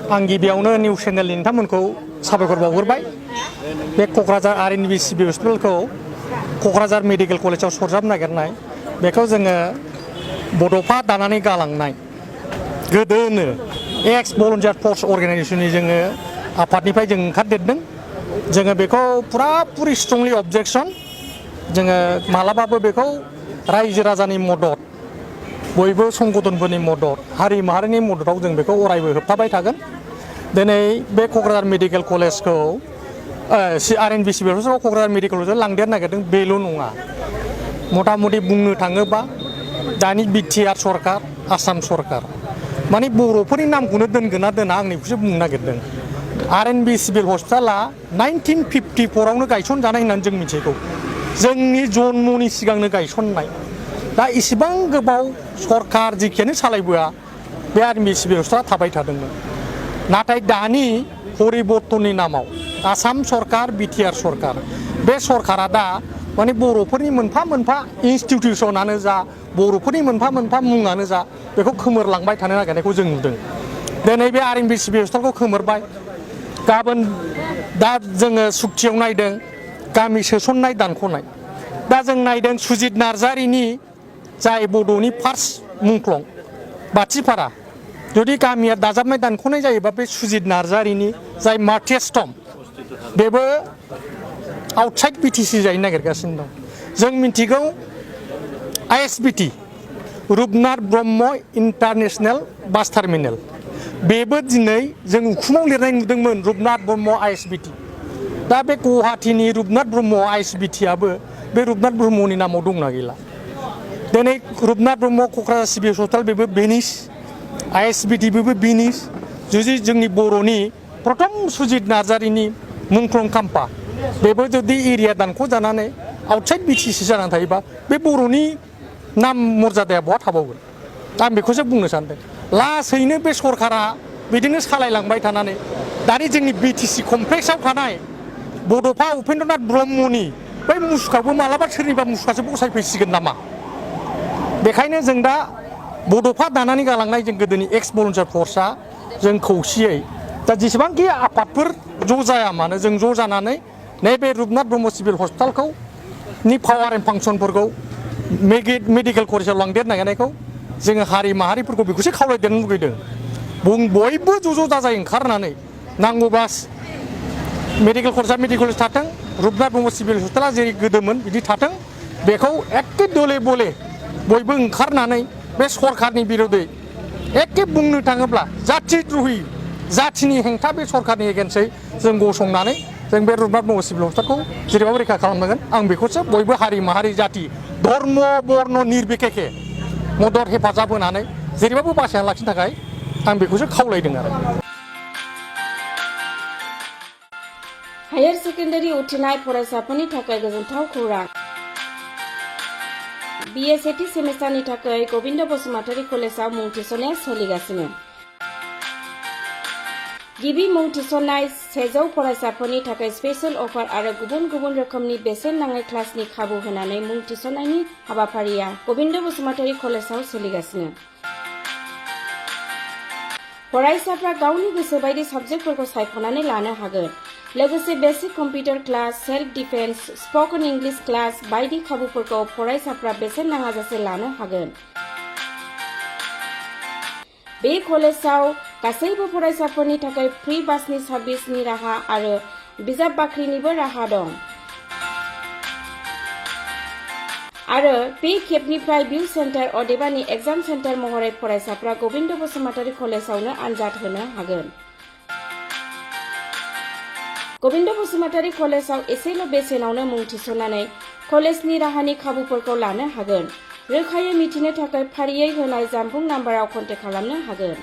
आं गिबियावनो निउस चेनेलनि नोंथांमोनखौ साबायखर बावहरबाय बे क'क्राझार आरएनबि सिभिल हस्पिटालखौ क'क्राझार मेडिकेल कलेजाव सरजाबनो नागिरनाय बेखौ जोङो बड'फा दानानै गालांनाय गोदोनो एक्स भलन्टियार फर्स अर्गेनाइजेसननि जोङो आफादनिफ्राय जों ओंखारदेरदों जोङो बेखौ पुरापुरि स्ट्रंलि अबजेक्सन जोङो मालाबाबो बेखौ रायजो राजानि मदद बयबो संगठनफोरनि मदद हारि माहारिनि मददाव जों बेखौ अरायबो होबथाबाय थागोन दिनै बे क'क्राझार मेडिकेल कलेजखौ आरएनबि सिभिल हस्पिटालाव क'क्राझार मेडिकेल कलेजाव लांदेरनो नागिरदों बेल' नङा मथा मथि बुंनो थाङोबा दानि बिटिआर सरकार आसाम सरकार माने बर'फोरनि नामखौनो दोनगोन ना दोना आं बेखौसो बुंनो नागिरदों आरएनबि सिभिल हस्पिटाला 1954आवनो गायसनजानाय होननानै जों मिथिगौ जोंनि जन्मनि सिगांनो गायसननाय दा इसेबां गोबाव सरकार जिखियानो सालायबोआ बे आरएनबि सिभिल हस्पिटाला थाबाय थादोंमोन नाथाय दानि परिबर्तननि नामाव आसाम सरकार बिटिआर सरकार बे सरकारा दा माने बर'फोरनि मोनफा मोनफा इन्स्टिटिउसनानो जा बर'फोरनि मोनफा मोनफा मुङानो जा बेखौ खोमोरलांबाय थानो नागिरनायखौ जों नुदों दिनै बे आरएनबि सिभिल हस्पिटालखौ खोमोरबाय गाबोन दा जोङो सुक्तियाव नायदों गामि सोसननाय दानख'नाय दा जों नायदों सुजित नार्जारिनि जाय बड'नि फार्स्ट मुंख्लं बाथिपारा जुदि गामिया दाजाबनाय दानख'नाय जायोबा बे सुजित नार्जारिनि जाय मार्टियार्स टम्ब बेबो आउटसाइड बिटिसि जानो नागिरगासिनो दं जों मिथिगौ आइएसबिटि रुपनाथ ब्रह्म इन्टारनेशनेल बास टार्मिनेल बेबो दिनै जों उखुमाव लिरनाय नुदोंमोन रुपनाथ ब्रह्म आइएसबिटि दा बे गुवाहाटीनि रुपनाथ ब्रह्म आइएसबिटिआबो बे रुपनाथ ब्रह्मनि नामाव दंना गैला दिनै रुपनाथ ब्रह्म क'क्राझार सिभिल हस्पिटाल बेबो बेनिस आइएसबिटि बेबो बेनिस जुदि जोंनि बर'नि प्रथम सुजित नार्जारिनि मुंख्लं खाम्फा बेबो जुदि एरिया दानख' जानानै आउटसाइड बिटिसि जानानै थायोबा बे बर'नि नाम मर्यादाया बहा थाबावगोन आं बेखौसो बुंनो सानदों लासैनो बे सरकारा बिदिनो सालायलांबाय थानानै दानि जोंनि बिटिसि कमप्लेक्सआव थानाय बड'फा उपेन्द्रनाथ ब्रह्मनि बै मुसुखाखौ मालाबा सोरनिबा मुसुखासो बसायफैसिगोन नामा बेखायनो जों दा बड'फा दानानै गालांनाय जों गोदोनि एक्स भलन्टियार फर्सआ जों खौसेयै दा जेसेबांखि आफादफोर ज' जाया मानो जों ज' जानानै नैबे रुपनाथ ब्रह्म सिभिल हस्पिटालखौ नि पावार एन्ड फांसनफोरखौ मेडिकेल कलेजाव लांदेरनो नागिरनायखौ जोङो हारि माहारिफोरखौ बेखौसो खावलायदेरनो लुगैदों बयबो ज' जाजाय ओंखारनानै नांगौबा मेडिकेल कलेजा मेडिकेल कलेज थाथों रुपनाथ ब्रह्म सिभिल हस्पिटाला जेरै गोदोमोन बिदि थाथों बेखौ एखे दले बले बयबो ओंखारनानै बे सरकारनि बिरोदै एखे बुंनो थाङोब्ला जाथि द्रहि जाथिनि हेंथा बे सरकारनि एगेन्स्टै जों गसंनानै जों बे रुपनाथ ब्रह्म सिभिल हस्पिटालखौ जेरैबाबो रैखा खालामनांगोन आं बेखौसो बयबो हारि माहारि जाथि धर्म बर्न निर्बिखेखे मदद हेफाजाब होनानै जेरैबाबो बासायना लाखिनो थाखाय आं बेखौसो खावलायदों आरो हायार सेकेन्डारि उथ्रिनाय फरायसाफोरनि थाखाय गोजोनथाव खौरां बिए सेथि सेमिस्टारनि थाखाय गबिन्द बसुमतारी कलेजाव मुं थिसननाया सोलिगासिनो गिबि मुं थिसननाय 100 फरायसाफोरनि थाखाय स्पेशल अफार आरो गुबुन गुबुन रोखोमनि बेसेन नाङै क्लासनि खाबु होनानै मुं थिसननायनि हाबाफारिया गबिन्द बसुमतारी कलेजाव सोलिगासिनो फरायसाफ्रा गावनि गोसो बायदि साबजेक्टफोरखौ सायख'नानै लानो हागोन लोगोसे basic computer class self defence spoken English class बायदि खाबुफोरखौ फरायसाफ्रा बेसेन नाङाजासे लानो हागोन बे कलेजाव गासैबो फरायसाफोरनि थाखाय फ्रि बासनि सार्भिसनि राहा आरो बिजाब बाख्रिनिबो राहा दं आरो बे खेबनिफ्राय भिउ सेन्टार अदेबानि एग्जाम सेन्टार महरै फरायसाफ्रा गबिन्द बसुमतारी कलेजावनो आनजाद होनो हागोन गबिन्द बसुमतारी कलेजाव एसेल' बेसेनावनो मुं थिसननानै कलेजनि राहानि खाबुफोरखौ लानो हागोन रोखायै मिथिनो थाखाय फारियै होनाय जानबुं नाम्बाराव कन्टेक्ट खालामनो हागोन